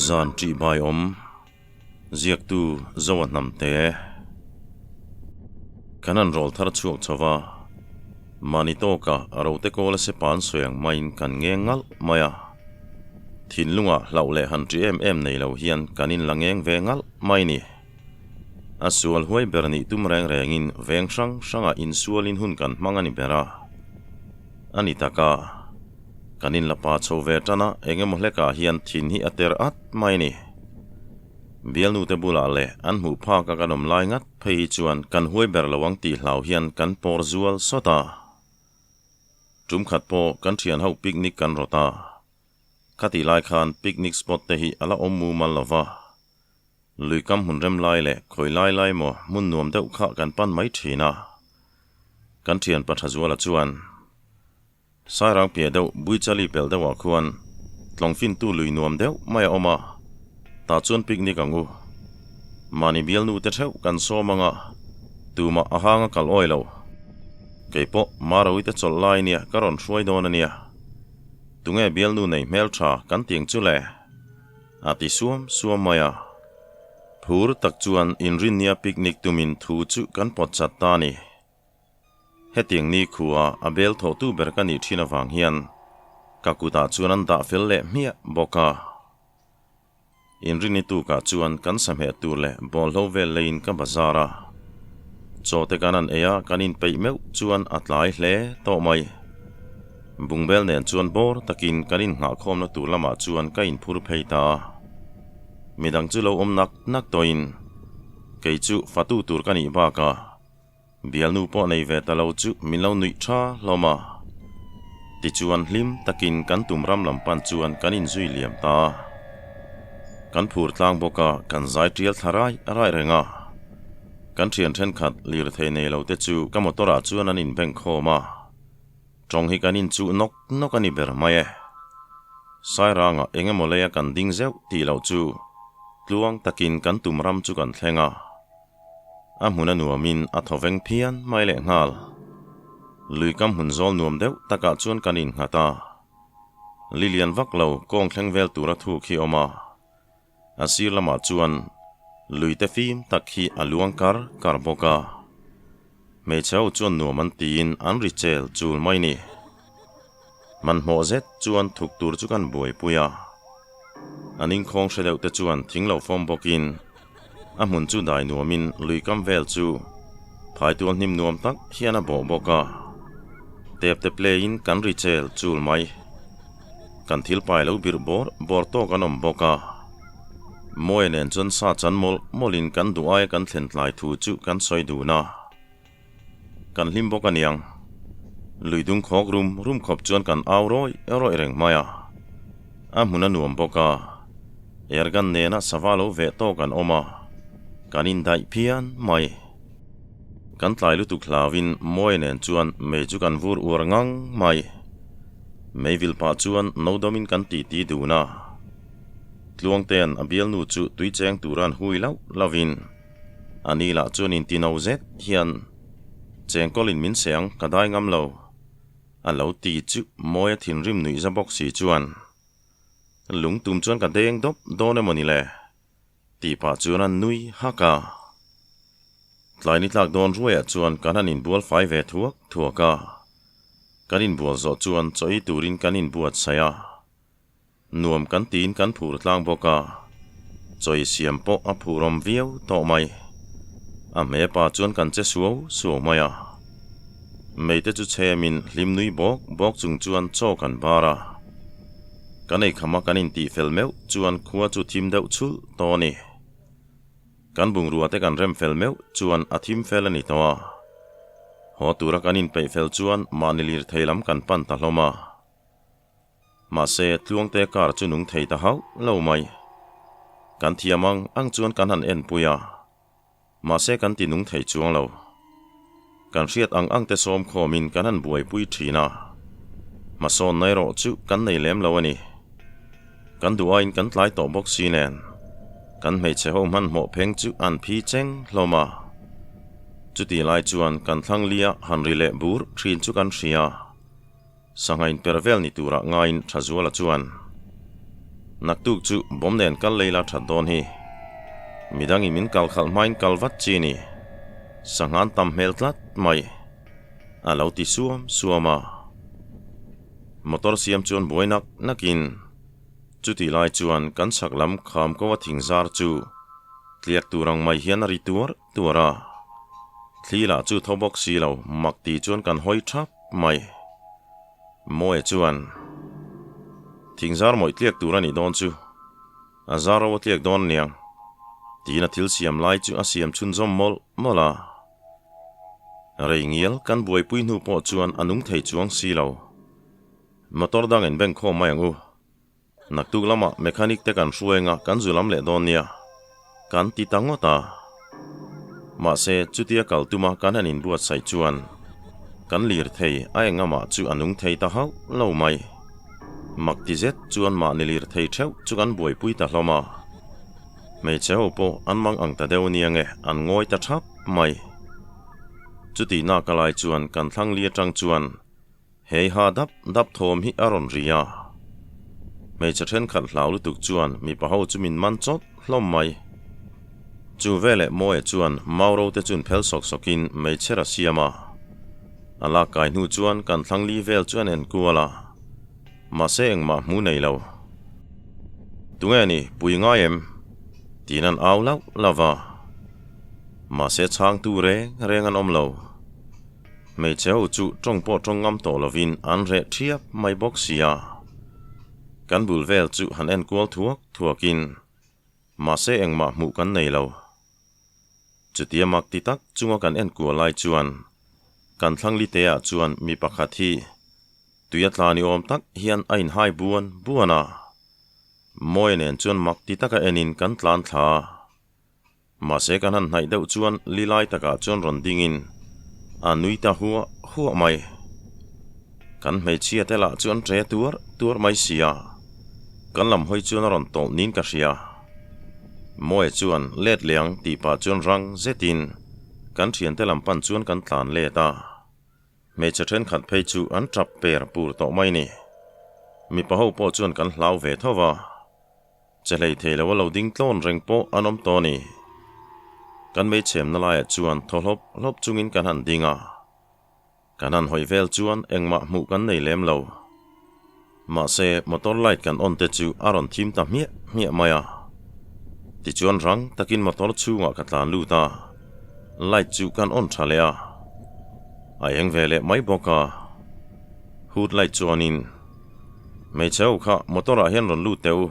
Zan ṭih bai awm ziaktu Zoa Hnamte kan han rawl thar chhuak chho va, mahni tawka rote kawla sepa an sawi ang maiin kan ngeng ngalh mai a. Thinlungah hlauh leh han ṭih em em nei lo hian kan inla ngeng ve ngalh mai ni. A sual huai ber nih tum reng rengin veng hrang hrangah insualin hun kan hmang a ni ber a. A ni tak a, kan inla pa chho ve tan a, eng emaw hlekah hian thin hi a ter at mai a ni. Bialnute bulah leh an hmuh phak a kan awm lai ngat phei hi chuan kan huai ber lo ang tih hlau hian kan pawr zual sawt a. Tum khat pawh kan thian ho picnic kan rawt a, khatih lai khan picnic spot te hi a la awm mumal lo va. Lui kam hmun rem lai leh khawi lai lai maw hmun nuam deuh kha kan pan mai thin a. Kan thian pa Thazuala chuan Sairang piah deuh Buichali pelh deuhah khuan tlawngfintu lui nuam deuh mai a awm a, tah chuan picnic ang u. Mahni bialnu te theuh kan sawm ang a, tumah a hang a kal awi lo. Kei pawh Marawi te chawlh lai nia ka rawn hruai dawn a nia. Tunge bialnu nei hmeltha kan tiang chu le? A ti suam suam mai a. Phur tak chuan inrinnia picnic tumin thu chu kan pawt chat ta a ni. Hetiang ni khua a bel thawhtu ber ka nih thin avang hian ka kutah chuan an dah fel leh hmiah bawk a. Inrinni tukah chuan kan sahmeh tur leh bawlhlo vel leiin ka bazar a. Chaw te kan han ei a, kan inpeih meuh chuan a tlai hle tawh mai. Bungbel nen chuan bawr takin kan innghahkhawmna tur lamah chuan ka inphur phei ta a. Midang chu lo awm nak nak tawhin kei chu fatu tur ka nih bakah bialnu pawh nei ve ta lo chu min lo nuih tha hlawm a. Tichuan hlim takin kan tum ram lam pan chuan kan inzui liam ta a. Kan phur tlang bawk a, kan zai tial thla rai rai reng a. Kan thian thenkhat lirthei nei lo te chu ka motor ah chuan an inbeng khawm a. Tawng hi kan inchuh nawk nawk a ni ber mai e. Sairangah eng emaw leia kan ding zeuh tih loh chu tluang takin kan tum ram chu kan thleng a. A hmun a nuamin a thaw veng phian mai leh nghal. Lui kam hmun zawl nuam deuh takah chuan kan innghat a. Lilian vak lo kawng thleng vel tura thuk hi awm a. A sir lamah chuan lui te fim tak hi a luang kar kar bawk a. Hmeichhe ho chuan nuam an tiin an ri chel chul mai ni. Hmanhmawh zet chuan thuk tur chu kan buaipui a. An inkhawng hre deuh te chuan thing lo fawm bawkin a hmun chu dai nuamin lui kam vel chu phaitual hnim nuam tak hian a bawh bawk a. Tep te play in kan ri chel chul mai. Kan thil pai lo birh bawr bawr tawk an awm bawk a. Mawia nen chuan sa chan mawlh mawlhin kan duh aia kan thlen tlai thu chu kan sawi dun a. Kan hlim bawk aniang. Lui dung khawk rum rum khawp chuan kan au rawih rawih reng mai a. A hmun a nuam bawk a. Airgun nena sava lo veh tawk an awm a. Kan indaih phian mai. Kan tlai lutuk hlauin Mawia nen chuan mei chu kan vur uar ngang mai. Mei vil pah chuan no dawmin kan titi dun a. Tluangtean a bialnu chu tui cheng tura an hui lauh lauhin a ni lah chuan inti no zet hian chengkawlin min seh ang ka dai ngam lo a lo ti chu Mawia thinrim nuihza bawk si chuan lung tum chuan ka deng dawp dawn emaw ni le. Tih pah chuan a nui hak a. Tlai ni tlak dawn ruaiah chuan kan han inbual fai ve thuak thuak a. Kan inbual zawh chuan chaw ei turin kan inbuatsaih a. Nuam kan tiin kan phur tlang bawk a. Chaw ei siam pawh a phurawm viau tawh mai. A hmepa chuan kan che suau suau mai a. Meite chu chhemin hlim nui bawk bawk chung chuan chaw kan bar a. Kan eikhama kan intih fel meuh chuan khua chu thim deuh chhulh tawh a ni. Kan bungrua te kan rem fel meuh chuan a thim fel a ni tawh a. Haw tura kan inpeih fel chuan mahni lirthei lam kan pan ta hlawm a. Mahse, Tluangte car chu nung thei ta hauh lo mai. Kan thiam ang ang chuan kan han enpui a. Mahse kan ti nung thei chuang lo. Kan hriat ang ang te sawm khawmin kan han buaipui thin a. Hmasawnna erawh chu kan nei lem lo a ni. Kan duh aiin kan tlai tawh bawk si nen, kan hmeichhe ho hmanhmawh pheng chu an phi cheng hlawm a. Chutih lai chuan kan thlang lia han ri leh bur thin chu kan hria. Sangha inper vel ni turah ngaiin Thazuala chuan, Naktuk chu bawm nen kal lei la that dawn hi. Midangin min kal khalh hmain kal vat chi ni. Sangha an tam hmel tlat mai. A lo ti suam suam a. Motor siam chuan buai nak nakin chutih lai chuan kan chhak lam kham ko a thing zar chu tliak tur ang mai hian a ri tuar tuar a. Thli lah chu tho bawk si lo mak ti chuan kan hawi thap mai. Mawia chuan thing zar mawih tliak tur a nih dawn chu a zar ro a tliak dawn aniang tiin a thil siam lai chu a siam chhunzawm mawlh mawlh a. Rei ngial kan buaipui hnu pawh chuan a nung thei chuang si lo. Motor dang in bank khawm mai ang u. Naktuk lamah mechanic te kan hruai anga kan zu lam leh dawn nia. Kan ti ta ngawt a. Mahse chutia kal tuma kan han inbuatsaih chuan kan lir thei a engamah chu a nung thei ta hauh lo mai. Mak ti zet chuan mahni lir thei theuh chu kan buaipui ta hlawm a. Hmeichhe ho pawh an mang ang ta deuh nia nge an ngawi ta thap mai. Chutih nak a lai chuan kan thlang li atang chuan hei ha dap dap thawm hi a rawn ri a. Hmeichhe thenkhat hlau lutuk chuan mipa ho chu min man chawt hlawm mai. Chu veleh Mawia chuan Mauro te chun phel sawk sawkin meichher a siam a. A lak kai hnu chuan kan thlang li vel chu an enkual a. Mahse engmah hmu nei lo. Tunge ni, pui ngai em? Tiin an au lauh lauh va. Mahse chhangtu reng reng an awm lo. Hmeichhe ho chu tawng pawh tawng ngam tawh lovin an reh thiap mai bawk sia. Kan bul vel chu han enkual thuak thuakin mahse engmah hmuh kan nei lo. Chutia mak ti tak chunga kan enkual lai chuan kan thlang liteah chuan mi pakhat hi tui a tla ni awm tak hian a inhai buan buan a. Mawia nen chuan mak ti taka enin kan tlan thla a. Mahse kan han hnaih deuh chuan li lai takah chuan rawn dingin a nui ta huah huah mai. Kan hmeichhia te lah chu an ṭe tuar tuar mai si a, kan lam hawi chuan a rawn tawlh niin ka hria. Mawia chuan let leh ang tih pah chuan rang zetin kan ṭhiante lam pan chuan kan tlan let a. Hmeichhe ṭhenkhat phei chu an ṭap per pur tawh mai ni. Mipa ho pawh chuan kan hlau ve tho va. Che hlei thei lo a lo ding tlawn reng pawh an awm tawh a ni. Kan meichhemna laiah chuan thaw hlawp hlawp chungin kan han ding a. Kan han hawi vel chuan engmah hmuh kan nei lem lo. Mahse, motor light kan on te chu a rawn thim ta hmiah hmiah mai a. Tichuan rang takin motor chhungah ka tlan lut a, light chu kan on tha leh a. A eng ve leh mai bawk a. Hood light chuanin, Hmeichhe ho kha motor ah hian rawn lut teh u,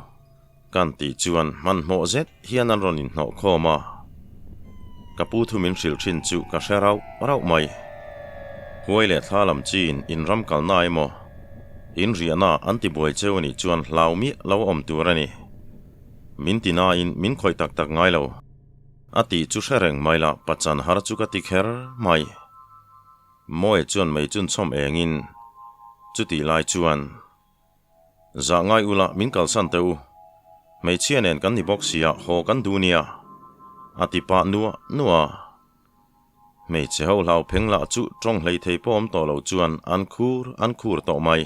kan tih chuan hmanhmawh zet hian an rawn inhnawh khawm a. Ka pu thu min hrilh thin chu ka hre rauh rauh mai. Huai leh thla lam chiin in ram kalna emaw, in riahna an ti buai cheu anih chuan hlau miah lo awm tur a ni. Min ti nain min khawih tak tak ngai lo. A tih chu hre reng mai la pachan har chu ka ti kher mai. Mawia chuan mei chun chhawm engin chutih lai chuan, Zah ngai ula min kalsan teh u, hmeichhia nen kan ni bawk sia haw kan duh nia, a ti pah nuah nuah a. Hmeichhe ho hlau pheng lah chu tawng hlei thei pawh awm tawh lo chuan an khur an khur tawh mai.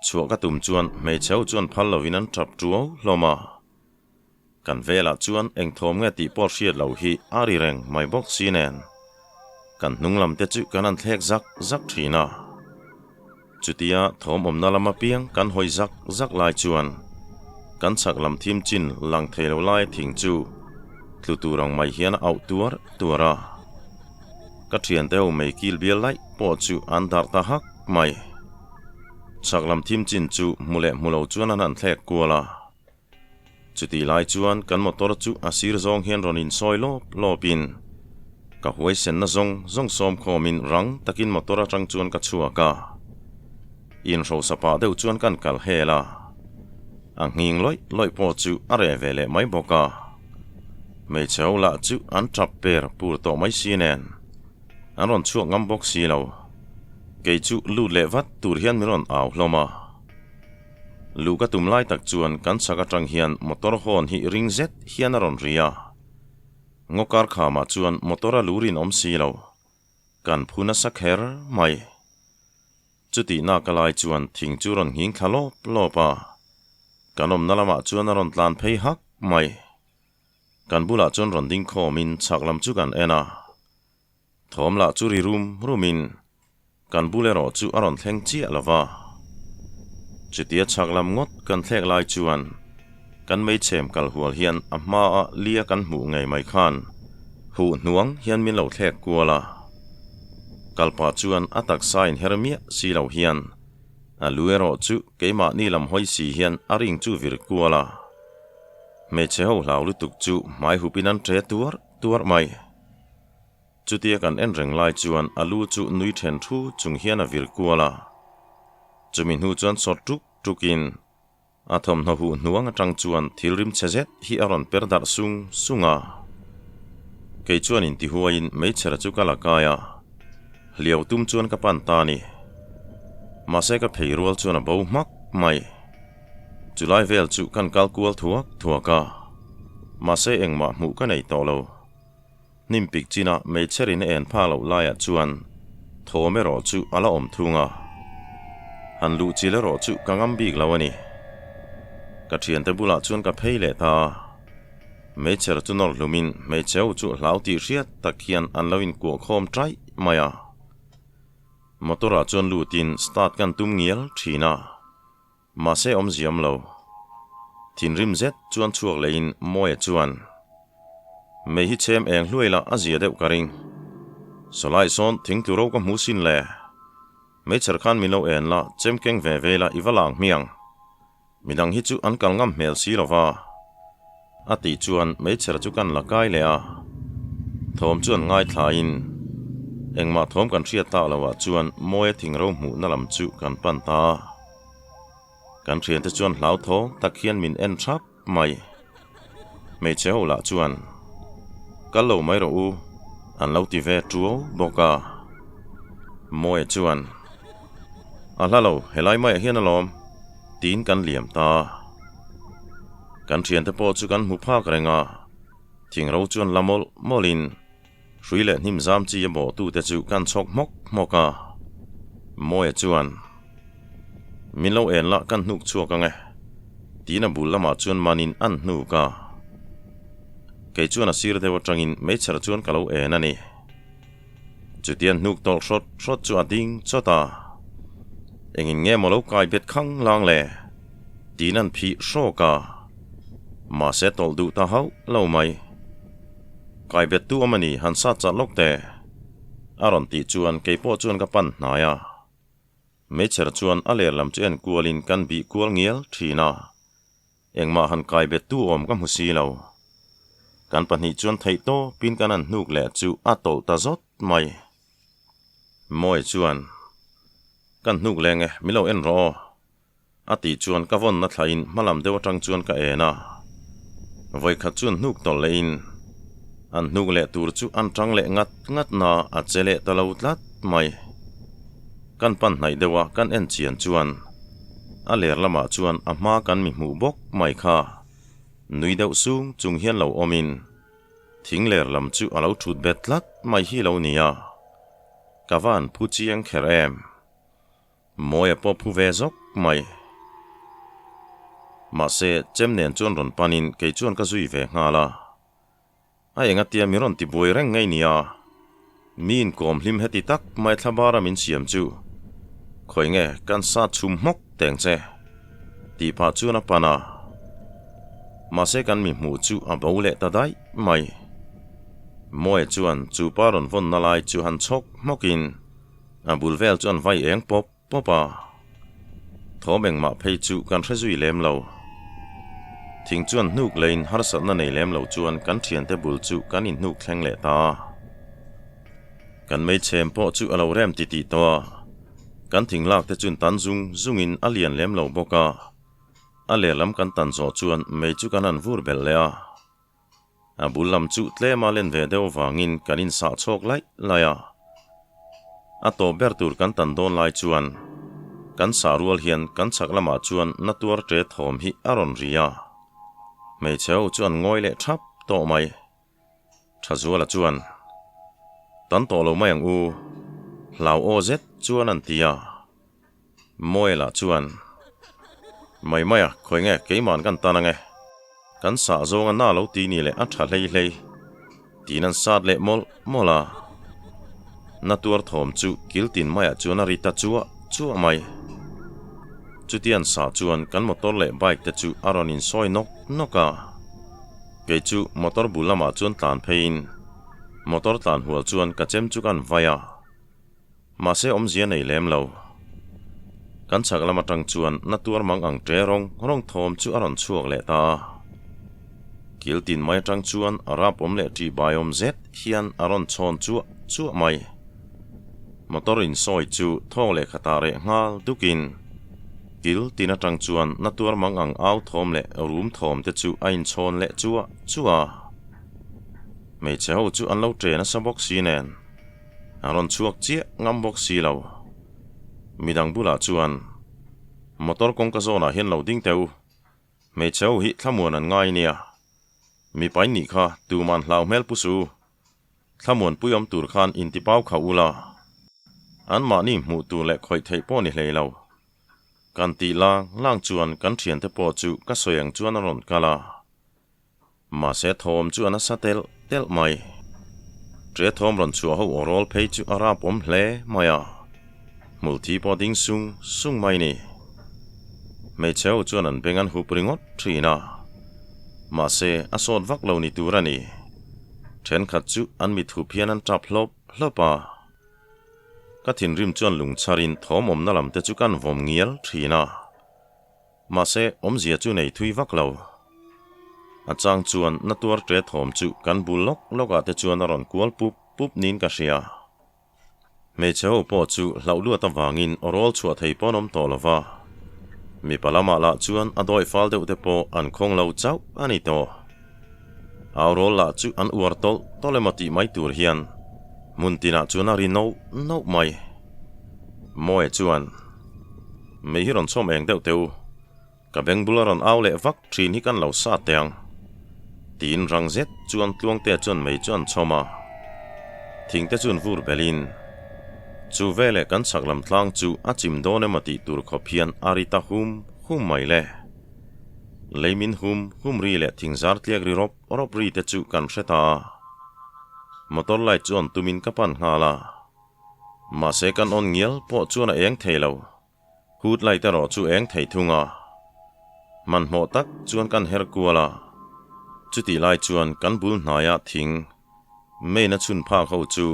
Chhuah ka tum chuan hmeichhe ho chuan phal lovin an tap tuau hlawm a. Kan velah chuan eng thawm nge tih pawh hriat loh hi a ri reng mai bawk si nen kan hnung lam te chu kan han thlek zak zak thin a. Chutia thawm awmna lam apiang kan hawi zak zak lai chuan kan chhak lam thim chin lang thei lo lai thing chu tlu tur ang mai hian a auh tuar tuar a. Ka thiante ho mei kil bial laih pawh chu an darh ta hak mai. Chhak lam thim chin chu hmu leh hmu lo chuan an han thlek kual a. Chutih lai chuan kan motor chu a sir zawng hian rawn insawi lawp lawpin ka huaisenna zawng zawng sawm khawmin rang takin motor atang chuan ka chhuak a. Inhrosa pah deuh chuan kan kal hel a. A nghing lawih lawih pawh chu a reh ve leh mai bawk a. Hmeichhe ho lah chu an tap per pur tawh mai si nen an rawn chhuak ngam bawk si lo. Kei chu lut leh vat tur hian min rawn au hlawm a. Luh ka tum lai tak chuan kan chhak atang hian motor horn hi ring zet hian a rawn ri a. Ngaw kar khamah chuan motor a lu rinawm si lo. Kan phu nasa kher mai. Chutih nak a lai chuan thing chu rawn nghing thla lawp lawp a. Kan awmna lamah chuan a rawn tlan phei hak mai. Kan bulah chuan rawn ding khawmin chhak lam chu kan en a. Thawm lah chu ri rum rumin kan bul erawh chu a rawn thleng chiah lo va. Chutia chhak lam ngawt kan thlek lai chuan kan meichhem kal hual hian a hmaa lia kan hmuh ngei mai khan huh hnuang hian min lo thlek kual a. Kalpa chuan a taksa inher miah si lo hian a lu erawh chu keimahni lam hawi si hian a ring chu vir kual a. Hmeichhe ho hlau lutuk chu hmai hupin an ṭe tuar tuar mai. Chutia kan en reng lai chuan a lu chu nui then thu chung hian a vir kual a. Chumi hnu chuan sawt ṭuk ṭukin a thawmhnaw huh hnuang atang chuan thil rim chhe zet hi a rawn per darh sung sung a. Kei chuan intihuaiin meichher chu ka la kai a, hliau tum chuan ka pan ta a ni. Mahse ka phei rual chuan a bo hmak mai. Chulai vel chu kan kal kual thuak thuak a, mahse engmah hmuh ka nei tawh lo. Hnim pik china meichherin a en phak loh laiah chuan thawm erawh chu a la awm thung a, han luh chil erawh chu ka ngam bik lo a ni. Ka thiante bulah chuan ka phei leh ta a, meichher chu nawr hlumin hmeichhe ho chu hlau tih hriat tak hian an lo inkuah khawm taih mai a. Motor ah chuan lutin start kan tum ngial thin a. Mahse awm ziam lo. Thinrim zet chuan chhuak leiin Mawia chuan, Mei hi chhem eng hluai lah a zia deuh ka ring. Sawlai sawn thingtlu ro ka hmu sin le. Meichher khan min lo en la, chem keng ve ve la i va lang hmiang. Midang hi chu an kal ngam hmel si lo va. A tih chuan meichher chu kan la kai leh a. Thawm chuan ngaithlain engmah thawm kan hriat tak loah chuan Mawia thingro hmuhna lam chu kan pan ta a. Kan thiante chuan hlauthawng tak hian min en thap mai. Hmeichhe ho lah chuan, Kal lo mai rawh u, an lo ti ve tuau bawk a. Mawia chuan, A hla lo, helai maiah hian alawm, tiin kan liam ta. Kan thiante pawh chu kan hmu phak reng a, thingro chuan la mawlh mawlhin, Hrui leh hnim zam chi a bawhtute chu kan chhawk hmawk hmawk a, Mawia chuan, Min lo en lah kan hnuk chhuak ang e, tiin a bul lamah chuan manin an hnuk a. Kei chuan a sir deuh atangin meichher chuan ka lo en a ni. Chutian hnuk tawlh hrawt hrawt chu a ding chawt a, Engin nge maw lo kai bet khang lang le? tiin an phih hrawk a, mahse tawlh duh ta hauh lo mai. Kai bet tu awm a ni, han sat chat lawk teh. A rawn tih chuan kei pawh chuan ka pan hnai a. Meichher chuan a ler lam chu en kualin kan bih kual ngial thin a. Engmah han kai bet tu awm ka hmu si lo. Kan pahnih chuan theih tawpin kan han hnuk leh chu a tawlh ta zawt mai. Mawi chuan, Kan hnuk leng e, min lo en rawh aw. A tih chuan ka vawnna thlain hmalam deuh atang chuan ka en a. Vawikhat chuan hnuk tawlh lehin an hnuk leh tur chu an tang leh ngat ngat na a che leh ta lo tlat mai. Kan pan hnaih deuh a kan en chian chuan a ler lamah chuan a hma kan mi hmuh bawk mai kha nui deuh sung chung hian lo awmin thing ler lam chu a lo thut bet tlat mai hi lo nia. Ka van phu chiang kher em. Mawia pawh phu ve zawk mai. Mahse, chem nen chuan rawn panin kei chuan ka zui ve nghal a. A engatia mi rawn ti buai reng ngei nia. Mi inkawm hlim heti tak mai thlabara min siam chu. Khawi nge kan sa chhum hmawk teng che? Tih phah chuan a pan a. Mahse kan mi hmuh chu a bo leh ta daih mai. Mawia chuan chu pa rawn vawnna lai chu han chhawk hmawkin A bul vel chu an vai eng pawp pawp a, thawm engmah phei chu kan hre zui lem lo. Thing chuan hnuk leiin harsatna nei lem lo chuan kan thiante bul chu kan inhnuk thleng leh ta a. Kan meichhem pawh chu a lo rem titih tawh a, kan thing lak te chuan tan zung zungin a lian lem lo bawk a, a lehlam kan tan zawh chuan mei chu kan han vur belh leh a. A bul lam chu tlema len ve deuh vangin kan insah chhawk laih laih a. A tawp ber tur kan tan dawn lai chuan kan sah rual hian kan chhak lamah chuan na tuar ṭe thawm hi a rawn ri a. Hmeichhe ho chu an ngawi leh ṭhap tawh mai. Thazuala chuan, Tan tawh lo mai ang u, hlau aw zet chuan an ti a. Mawia lah chuan, Mai mai a, khawi nge keima'n kan tan ang e. Kan sah zawnga na lo ti ni leh a tha hlei hlei, tiin an sat leh mawlh mawlh a. Na tuar thawm chu kil tin maiah chuan a ri ta chuah chuah mai. Chuti an sah chuan kan motor leh bike te chu a rawn insawi nawk nawk a. Kei chu motor bul lamah chuan tlan pheiin motor tlan hual chuan ka chem chu kan vai a. Mahse awmzia nei lem lo. Kan chhak lam atang chuan na tuar mang ang ṭe rawng rawng thawm chu a rawn chhuak leh ta a. Kil tin mai atang chuan a rap awm leh ṭih bai awm zet hian a rawn chhawn chuah chuah mai. Motor insawi chu thawk leh khatah reh nghal dukin kil tin atang chuan na tuar mang ang au thawm leh rum thawm te chu a inchhawn leh chuah chuah a. Hmeichhe ho chu an lo ṭe nasa bawk si nen. A rawn chhuak chiah ngam bawk si lo. Midang bulah chuan, Motor kawngka zawnah hian lo ding teh u. Hmeichhe ho hi thlamuan an ngai nia. Mipa in nih kha tuman hlau hmel pu su. Thlamuan pui awm tur khan intipau kha u la. Anmahni hmuh tur leh khawih theih pawh ni hlei lo. Kan tih lang lang chuan kan thiante pawh chu ka sawi ang chuan a rawn kal a. Mahse thawm chu a nasa telh telh mai. Ṭe thawm rawn chhuah ho aw rawl phei chu a rap awm hle mai a, hmulthi pawh ding sung sung mai ni. Hmeichhe ho chuan an beng an hup ringawt ṭhin a, mahse a sawt vak lo ni tur a ni. Ṭhenkhat chu an mit hup hian an ṭap hlawp hlawp a. Ka thinrim chuan lungchharin thawm awmna lam te chu kan vawm ngial ṭhin a. Mahse, awmzia chu nei thui vak lo. A chang chuan na tuar ṭe thawm chu kan bul lawk lawkah te chuan a rawn kual pup pup niin ka hria. Hmeichhe ho pawh chu hlauh luat avangin aw rawl chhuah thei pawn awm tawh lo va. Mipa lamah lah chuan a dawih fal deuh te pawh an khawng lo chauh a ni tawh. Au rawl lah chu an uar tawlh tawlh emaw tih mai tur hian hmun tinah chuan a ri nauh nauh mai. Mawia chuan. Mei hi rawn chhawm eng deuh teh u, ka beng bula rawn au leh vak thin hi kan lo sa teh ang. Tiin rang zet chuan Tluangtea chuan mei chu an chhawm a, thingte chuan vur belhin chu veleh kan chhak lam tlang chu a chim dawn emaw tih tur khawp hian a ri ta hum hum mai le. Lei min hum hum ri leh thing zar tliak ri rawp rawp ri te chu kan hre ta a, motor light chu an tumin ka pan nghal a. Mahse kan awn ngial pawh chuan a eng thei lo. Hood light erawh chu eng thei thung a. Hmanhmawh tak chuan kan her kual a. Chutih lai chuan kan bul hnaia thing main a chhun phak ho chu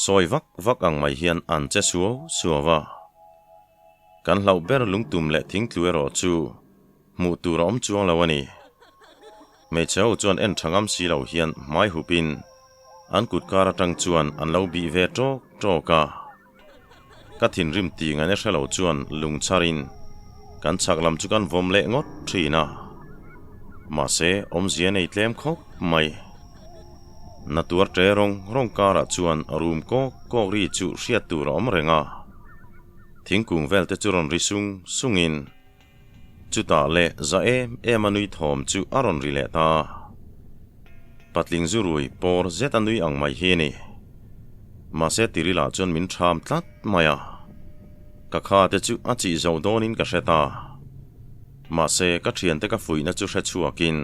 sawi vak vak ang mai hian an che suau suau a. Kan hlauh ber lungtum leh thingtlu erawh chu hmuh tur a awm chuang lo a ni. Hmeichhe ho chuan en tha ngam si lo hian hmai hupin an kut kar atang chuan an lo bih ve tawk tawk a. Ka thinrim tih ngaihna hre lo chuan lung chharin kan chhak lam chu kan vawm leh ngawt thin a. Mahse awmzia nei tlem khawp mai. Na tuar ṭe rawng rawng karah chuan room kawk kawk ri chu hriat tur a awm reng a. Thingkung vel te chu rawn ri sung sungin Chutah leh za em em a nui thawm chu a rawn ri leh ta. Patling zu rui pawr zet a nui ang mai hi a ni. Mahse Tirila chuan min ṭham tlat mai a. Ka kha te chu a chih zo dawnin ka hre ta. Mahse ka ṭhiante ka fuihna chu hre chhuakin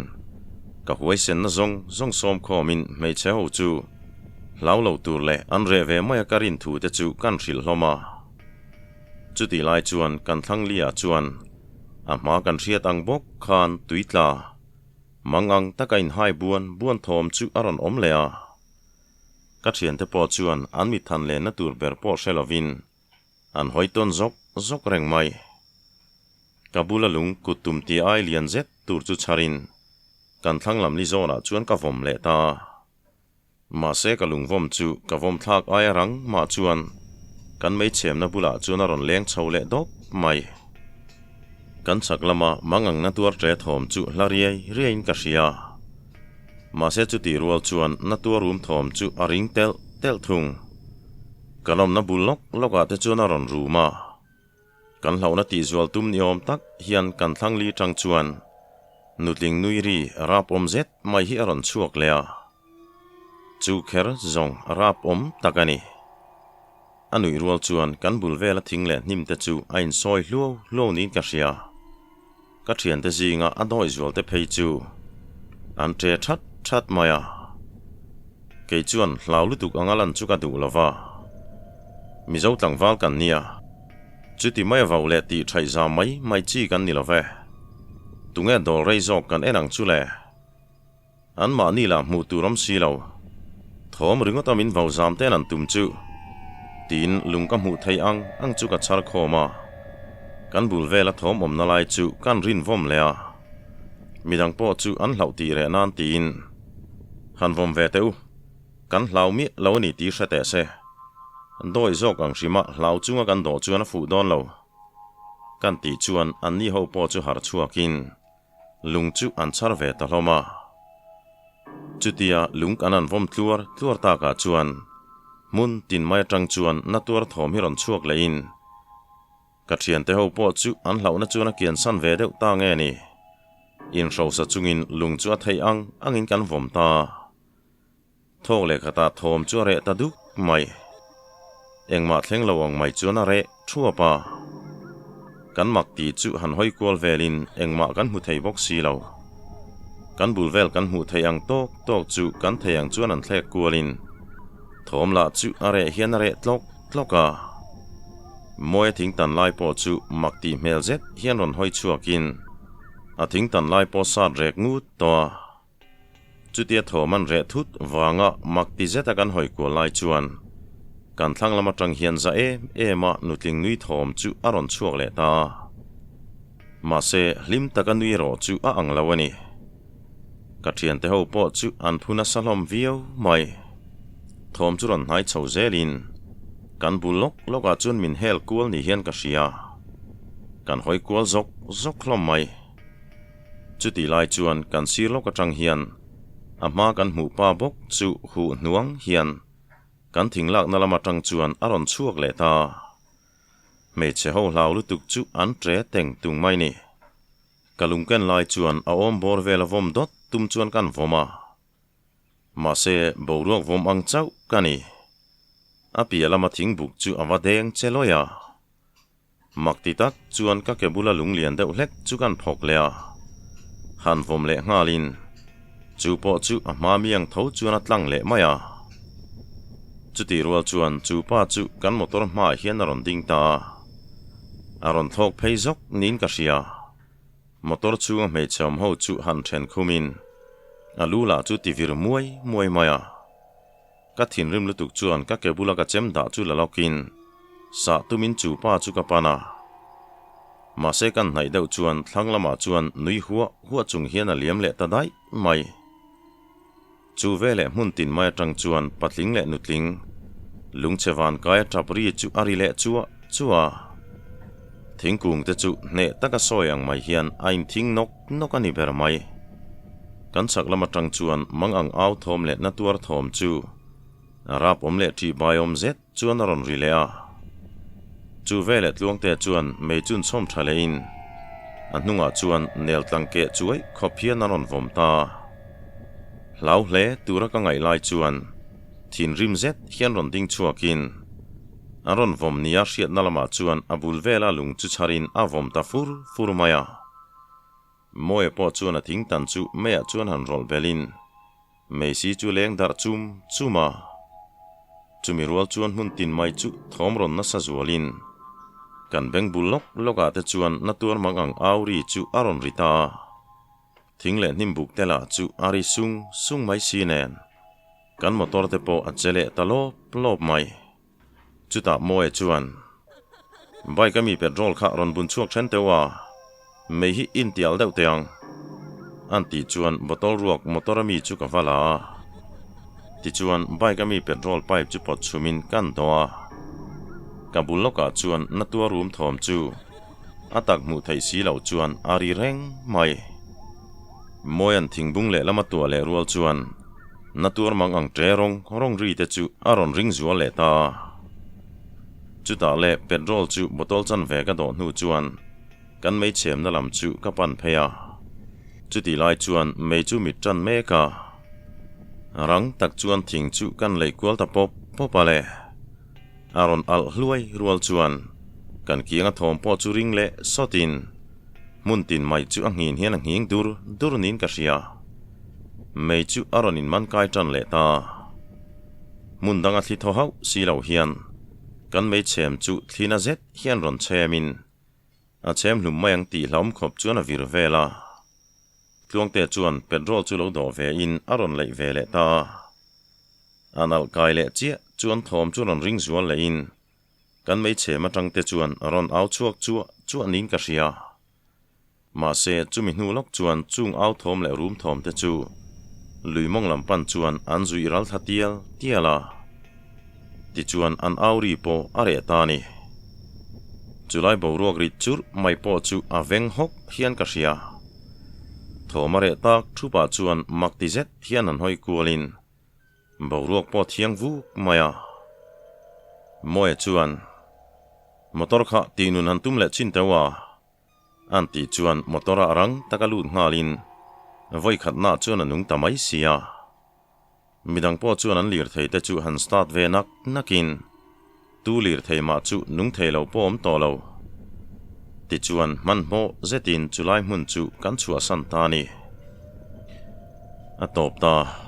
ka huaisenna zawng zawng sawmkhawmin hmeichhe ho chu hlau lo tur leh an reh ve mai a ka rin thu te chu kan hrilh hlawm a. Chutih lai chuan kan thlang liah chuan a hma kan hriat ang bawk khan tui tla mang ang taka inhai buan buan thawm chu a rawn awm leh a. Ka thiante pawh chuan an mit than lenna tur ber pawh hre lovin an hawi tawn zawk zawk reng mai. Ka bula lung kut tum ti ai lian zet tur chu chharin kan thlang lam li zawnah chuan ka vawm leh ta a. Mahse ka lungvawm chu ka vawm thlak aia rang mah chuan kan meichhemna bulah chuan a rawn leng chho leh dawp mai. Kan chhak lama mangangna tuar ṭe thawm chu hla riai riaiin ka hria. Mahse chutih rual chuan na tuar rum thawm chu a ring telh telh thung. Kan awmna bul lawk lawkah te chuan a rawn rum a. Kan hlauhna tihzual tum ni awm tak hian kan thlang li ṭang chuan nutling nui ri rap awm zet mai hi a rawn chhuak leh a. Chu kher zawng rap awm tak a ni. A nuih rual chuan kan bul vela thing leh hnim te chu a insawi hluau hluau niin ka hria. Ka thiante zinga a dawi zual te phei chu an ṭe that that mai a. Kei chuan hlau lutuk anga lan chu ka duh lo va. Mizo tlangval kan nia. Chuti mai a vau leh tih ṭhaih zam mai mai chi kan ni lo ve. Tunge dawl rei zawk kan en ang chu le? An mahni lah hmuh tur awm si lo. Thawm ringawta min vau zam ten an tum chu. Tiin lung ka hmuh theih ang ang chu ka chhar khawm a. Kan bul vela thawm awmna lai chu kan rin vawm leh a. Midang pawh chu an hlauh tih reh nan tiin han vawm ve teh u. Kan hlau miah lo a ni tih hre teh se. Dawi zawk ang hrima hlau chunga kan dawh chuan a fuh dawn lo. Kan tih chuan anni ho pawh chu harh chhuakin Lung chu an chhar ve ta hlawm a. Chutia lung kan an vawm tluar tluar takah chuan hmun tin mai atang chuan na tuar thawm hi rawn chhuak lehin ka thiante ho pawh chu an hlauhna chuan a kiansan ve deuh ta nge ni. Inhrosa chungin lung chu a theih ang angin kan vawm ta. Thawk leh khatah thawm chu a reh ta duk mai. Engmah thleng lo ang mai chuan a reh thuap a. Kan mak tih chu han hawi kual velin engmah kan hmu thei bawk si lo. Kan bul vel kan hmuh theih ang tawk tawk chu kan thei ang chuan an thlek kualin thawm lah chu a reh hian a reh tlawk tlawk a. Mawia thing tan lai pawh chu mak tih hmel zet hian rawn hawi chhuakin a thing tan lai pawh sat rek ngut tawh a. Chutia thawm an reh thut vanga mak ti zeta kan hawi kual lai chuan kan thlang lam atang hian za em em a nutling nui thawm chu a rawn chhuak leh ta a. Mahse, hlim taka nui erawh chu a ang lo a ni. Ka thiante ho pawh chu an phu nasa hlawm viau mai. Thawm chu rawn hnai chho zelin kan bul lawk lawkah chuan min hel kual ni hian ka hria. Kan hawi kual zawk zawk hlawm mai. Chutih lai chuan kan sir lawk atang hian a hma kan hmuh pa bawk chu huh hnuang hian kan thing lakna lam atang chuan a rawn chhuak leh ta. Hmeichhe ho hlau lutuk chu an tre teng tung mai ni. Ka lungken lai chuan a awm bawr vel a vawm dawt tum chuan kan vawm a. Mahse, boruak vawm ang chauh ka ni. A piah lama thingbuk chu a va deng che lawi a. Mak ti tak chuan ka ke bula lung lian deuh hlek chu kan phawk leh a, han vawm leh nghalin chu pawh chu a hma miang tho chuan a tlang leh mai a. Chutih rual chuan chu pa chu kan motor hmaah hian a rawn ding ta a, a rawn thlawk phei zawk niin ka hria. Motor chhunga hmeichhe awm ho chu han then khumin a lu lah chu ti vir muai muai mai a. Ka thinrim lutuk chuan ka ke bula ka chem dah chu la lawkin sah tumin chu pa chu ka pan a. Mahse kan hnaih deuh chuan thlang lamah chuan nui huah huah chung hian a liam leh ta daih mai. Chu veleh hmun tin mai atang chuan patling leh nutling lungchhe van kai a tap ri chu a ri leh chuah chuah a. Thingkung te chu hneh taka sawi ang mai hian a inthing nawk nawk a ni ber mai. Kan chhak lam atang chuan mang ang au thawm leh na tuar thawm chu a rap awm leh ṭih bai awm zet chuan a rawn ri leh a. Chu veleh Tluangte chuan mei chun chhawm ṭha lehin a hnungah chuan nel tlang keh chuai khawp hian a rawn vawm ta. Hlau hle tura ka ngaih lai chuan thinrim zet hian rawn ding chhuakin a rawn vawm nia hriatna lamah chuan a bul vela lung chu chharin a vawm ta fur fur mai a. Mawia pawh chuan a thing tan chu meiah chuan han rawlh belhin meisi chu leng darh chum chum a. Chumi rual chuan hmun tin mai chu thawm rawn nasa zualin kan beng bul lawk lawkah te chuan na tuar mang ang au ri chu a rawn ri ta a. Thing leh hnim buk te lah chu a ri sung sung mai si nen kan motor te pawh a che leh ta lawp lawp mai. Chutah Mawia chuan, Bike a mi petrol kha rawn bun chhuak then teuh a, mei hi in tial deuh teh ang. An tih chuan bottle ruak motor a mi chu ka va la a. Tichuan bike a mi petrol pipe chu pawt chhumin kan dawh a. Ka bul lawkah chuan na tuar rum thawm chu a tak hmuh theih si loh chuan a ri reng mai. Mawia'n thingbung lehlam a tuah leh rual chuan Na tuar mang ang ṭe rawng rawng ri te chu a rawn ring zual leh ta a. Chutah leh petrol chu bottle chanve ka dawh hnu chuan kan mei chhemna lam chu ka pan phei a. Chutih lai chuan mei chu mit ṭan mek a. Rang tak chuan thing chu kan lei kual ta pawp pawp a le. A rawn alh hluai rual chuan kan kianga thawm pawh chu ring leh sawtin hmun tin mai chu a nghin hian a nghing dur dur niin ka hria. Mei chu a rawn inman kai tan leh ta. Hmun danga thli thaw hauh si lo hian kan mei chhem chu thlina zet hian rawn chhemin a chhem hlum mai ang tih hlauhawm khawp chuan a vir vel a. Tluangte chuan petrol chu lo dawh ve in a rawn leih ve leh ta a. A nalh kai leh chiah chuan thawm chu rawn ring zual leh in kan meichhem atang te chuan a rawn au chhuak chuah chuah niin ka hria. Mahse chumi hnu lawk chuan chung au thawm leh rum thawm te chu lui mawng lam pan chuan an zuih ral thla tial tial a. Tichuan an au ri pawh a reh ta a ni. Chulai boruak rit churh mai pawh chu a veng hawk hian ka hria. Thawm a reh tak thupah chuan mak ti zet hian an hawi kualin boruak pawh thiang vuk mai a. Mawia chuan motor kha tihnun han tum leh chin teuh a, an tih chuan motor ah rang taka lut nghalin vawikhatnaah chuan a nung ta mai si a. Midang pawh chuan an lirthei te chu han start ve nak nakin tu lirthei mah chu nung thei lo pawh awm tawh lo. Tichuan hmanhmawh zetin chulai hmun chu kan chhuahsan ta a ni. A tawp ta.